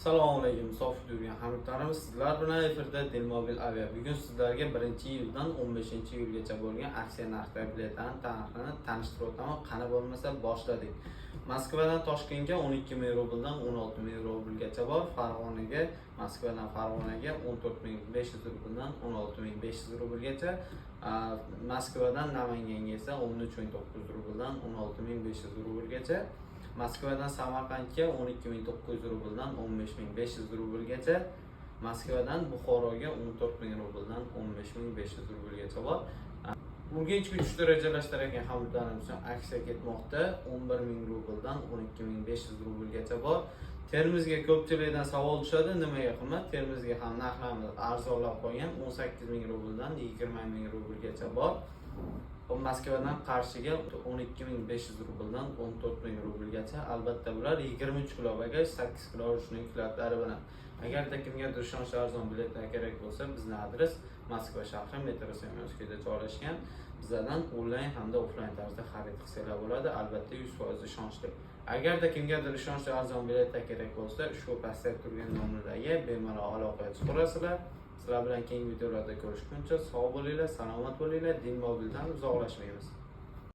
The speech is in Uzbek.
Assalomu alaykum, musofir yurgan hamyurtlarimiz. Sizlar bilan efirda Delmobil Avia. Bugun sizlarga 1-iyuldan 15-iyulgacha bo'lgan aksiya narxdagi biletlarni narxini tanishtirib o'taman. Qani bo'lmasa, boshladik. Moskvadan Toshkentga 12 ming rubldan 16 ming rublgacha bor. Farg'onaga, Moskvadan Farg'onaga 14 500 rubldan 16 500 rublgacha. Moskvadan Namanganga esa 13 900 rubldan 16 500 rublgacha. Moskvadan Samarqandga 12 900 rubldan 15 500 rublgacha. Moskvadan Buxoroga 14 000 rubldan 15 500 rublgacha bor. Urganchga uchishni rejalashtirayotgan hamyurtlarimiz uchun aksiya ketmoqda. 11 000 rubldan 12 500 rublgacha bor. Termizga ko'pchilikdan savol tushadi, nimaga qimmat? Termizga ham narxlarimiz arzonlab qolgan, 18 000 rubldan 20 000 rublgacha bor. Moskvadan Qarshiga 12 500 rubldan 14 000 rublgacha. Albatta, bular 23 kilo bagaj, 8 kilo ручной кладь lari bilan. Agarda kimgadir ishonchli arzon biletlar kerak bo'lsa, bizni adres Moskva shahri, metro Semyonskiyda joylashgan. Bizlardan onlayn hamda offlayn tarzda xarid qilsanglar bo'ladi. Albatta, 100% ishonchli. Agarda kimgadir ishonchli arzon biletlar kerak bo'lsa, ushbu pastda turgan nomerlarga bemalol aloqaga chiqarasizlar. Sizlar bilan keyingi videolarda ko'rishguncha sog' bo'linglar, salomat bo'linglar. Din mobildan uzoqlashmaymiz.